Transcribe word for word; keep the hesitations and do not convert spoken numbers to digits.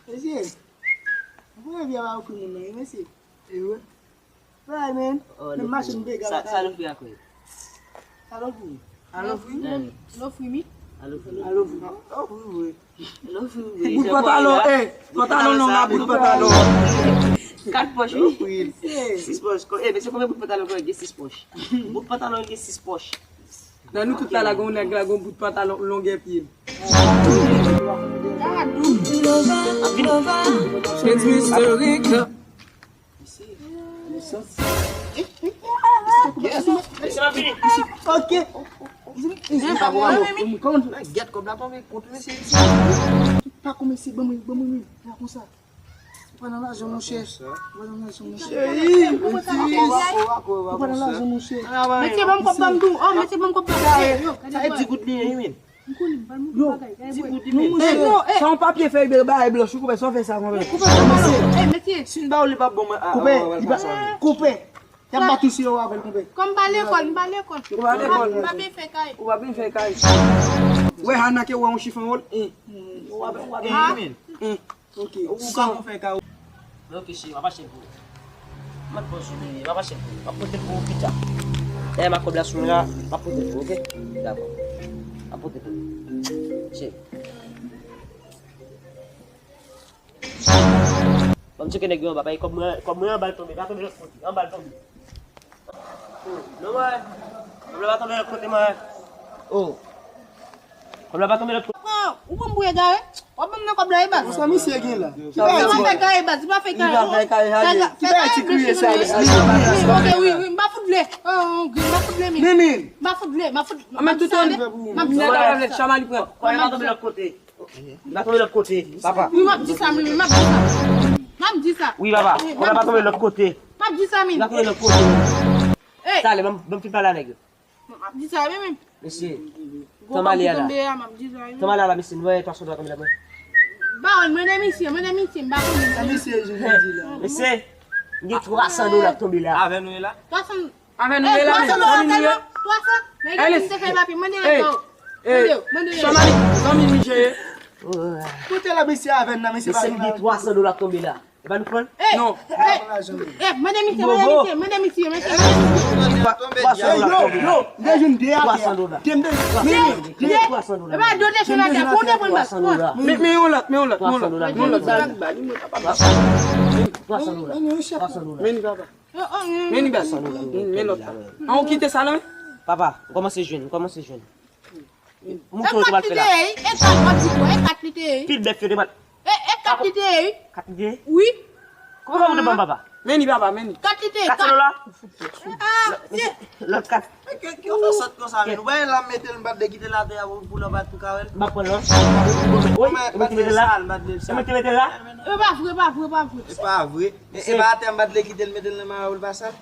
Mesye, mwen vye pa ofri moun nan, mesye. E vre? Right, man. Oh, men machin bega sa, sa l ofri a kwe? Sa l ofri? A l ofri? L ofri mi? A l ofri. A l ofri. L ofri vre. L ofri vre. Bout pantalon, eh, pantalon long la, bout pantalon. Kat pòch, wi. Sis pòch. Ko-, eh, mesye, konbyen bout pantalon kwe gen sis pòch? Bout pantalon gen sis pòch. Nan nou tout la, la gon nèg la gon bout pantalon longè pye l. It's Mister Rick. Ok. Kòman? Gèt kòb la tonbe kont mesye. Pa kòmanse, ban mwen, ban mwen, la konsa. Ou pa nan lajan, monchè. Ou pa nan lajan, monchè. Cheri, ou pa nan lajan, monchè. Mesye, ban m kòb, ban m tou. Oh, mesye, ban m kòb, ban m tou. Yo, gade bwa. Sa e di goud li ye, wi, men. M konnen, m pa nan bagay, gade bwa. Di goud li, men. Non, monchè, sa yon papye fèy bagay blanch, ou konprann sa w fè sa, konprann. Koupe, koupe. Eh, mesye. Si m ba ou li pa bon, mwen, ah, koupe, ah, li pa, koupe. Y ap bat ou si yo avè l, konprann. Kòm m pa lekòl, m pa lekòl. Ou pa lekòl. M pa, m pa byen fè kay. Ou pa byen fè kay. Wè, Hana ke wè yon chifon wòl. Ou pa, ou pa byen, men. Ok. Ou ka pou fè ka. Men ok, cheri, m ap achte l pou ou. M ap pran sou li, m ap achte l pou ou. M ap pote l pou ou pita. Dayè, m a kòb la sou mwen la, m ap pote l pou ou, ok? Dakò. M ap pote l pou ou. Cheri. Ban m tcheke nèg yo anba, paske kòb mwen, kòb mwen anba l tonbe, pa tonbe lòt kote, anba l tonbe. Non, mwen. Kòb la pa tonbe lòt kote, mwen. Oh. Kòb la pa tonbe lòt kote. Ou pran m pou egare? W ap ban m nan kòb la, e baz. Sa misye gen la? Ki bagay ti kay, baz, li pa fè kay. Li pa fè kay, fè kay, fè kay, ti kriye sa, ok, wi, wi, m pa fout vle. Oh, oh, m pa fout vle, men. Men, men. M pa fout vle, m pa fout vle. M ap di sa, men. M ap di sa. Kòb la pa tonbe lòt kote. Li pa tonbe lòt kote, papa. Wi, m ap di sa, men, men, m ap di sa. M ap di sa. Wi, papa. Kòb la pa tonbe lòt kote. M ap di sa, men. Li pa tonbe lòt kote. Talè, ban m, ban m fin pale a nèg yo. M ap di sa, men, men. Mesye, tan m ale a la. Tan m ale a la, mesye, nou wè twa san dola tonbe la, mwen. Ba, mwen, mwen, mesye, mwen, mesye, m pa konnen. Sa mesye, je di la. Mesye, m gen twa san dola k tonbe la. Avè nou ye la? Twa san. Avè nou ye la, men. Zanmi nou ye. Twa san. Mande yo, mande yo. Zanmi, zanmi nou je ye. Kote la, mesye, avè n nan, mesye, mesye, m gen twa san dola k tonbe la. E pa nou pran l? Non. Eh, mande misye, mande misye, mande misye, mande misye. Twa san dola. Yo, yo, m te jwenn de atè a. Twa san dola. Twa san dola. E pa do te jwenn atè a, pou w te pran bas. Men, men yon lòt, men yon lòt, men yon lòt. Twa san dola. Twa san dola. Twa san dola. Men ni papa. Men ni bas. Men lòt la. An, ou kite sa la, wi? Papa, m kòmanse jwenn, m kòmanse jwenn. Montre w te pral fè la. E kat li te ye, e kat w ap di pou, e kat li te ye. Pil bèf yo te pral. E, e kat li te ye, wi. Kat li te ye? Wi. Kòman ou te ban m, papa? Men ni, papa, men ni. Kat li te ye, kat. Kat san dola? Ah, se lòt kat. Ki, ki w fè sòt konsa, men? Ou pa wè la m mete l, m pa t vle kite l atè a pou, pou lòt pa t pou ka wè l. M ap pran l, non? Wi, ou mete l la? Ou mete l la? E pa vre, pa vre, pa vre. E pa vre. E, e pa atè a m pa t vle kite l, mete l nan mare pou l pa sal.